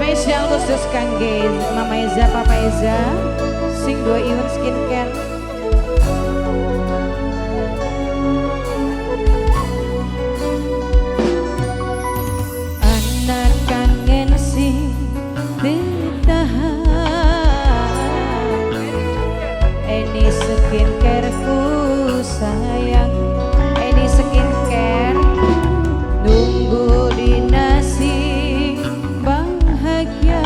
Spesial khusus kangge Mama Eza, Papa Eza, sing dua Iwan Skincare. Anak kangen sing ditahan, ini skincareku sayang, ini skincare nunggu dinasi bahagia,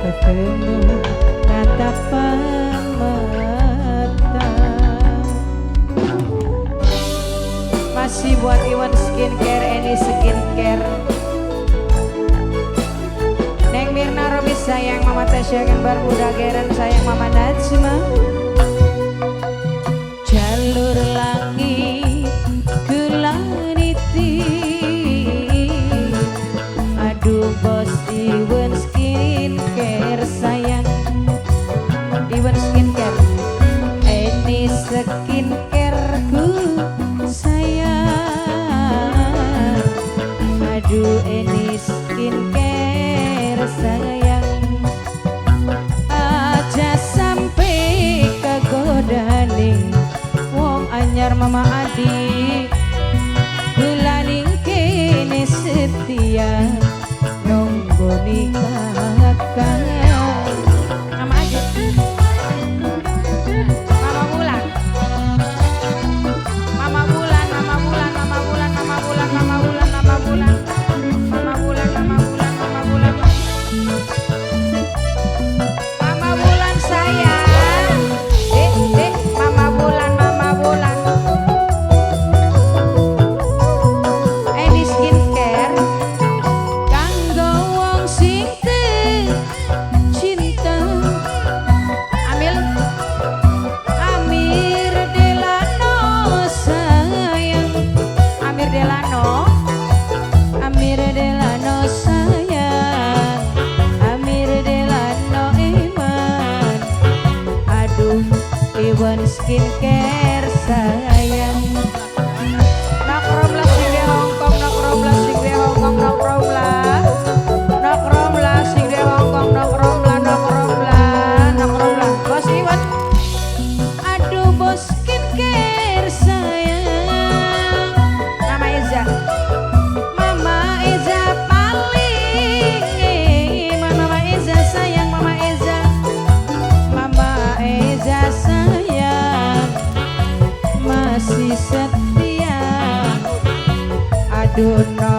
ketemu tatapan mata. Masih buat Iwan Skincare, ini skincare. Neng Mirna Romi sayang, Mama Tasya Kembar Muda Geren sayang, Mama Najma. Jalur langit gelaniti, aduh bos Iwan Skincare sayang, Iwan Skincare, ini skincareku sayang, aduh ini skincare sayang, aja sampai kegodaning wong anyar Mama Adi, gulaning kene setia nunggu nikah. Mama Adi, Mama Bulan, Mama Bulan, Mama Bulan, Mama Bulan, Mama Bulan, Mama Bulan, Mama Bulan, Mama Bulan, Mama Bulan, Mama Bulan, Mama Bulan sayang, Mama Bulan, Mama Bulan. Ini skincare kanggo wong sing cinta. Amil Amir Delano sayang, Amir Delano, Amir Delano sayang, Amir Delano iman, aduh Iwan Skincare sayang. Nok romlah sing di Hongkong, nok romlah sing di Hongkong, nok romlah, nok romlah sing di Hongkong, nok romlah, nok romlah, nok romlah. Bos Iwan, aduh bos skincare sayang. Mama Eza, Mama Eza paling iman, Mama Eza sayang, Mama Eza, Mama Eza sayang, masih setia. Aduh.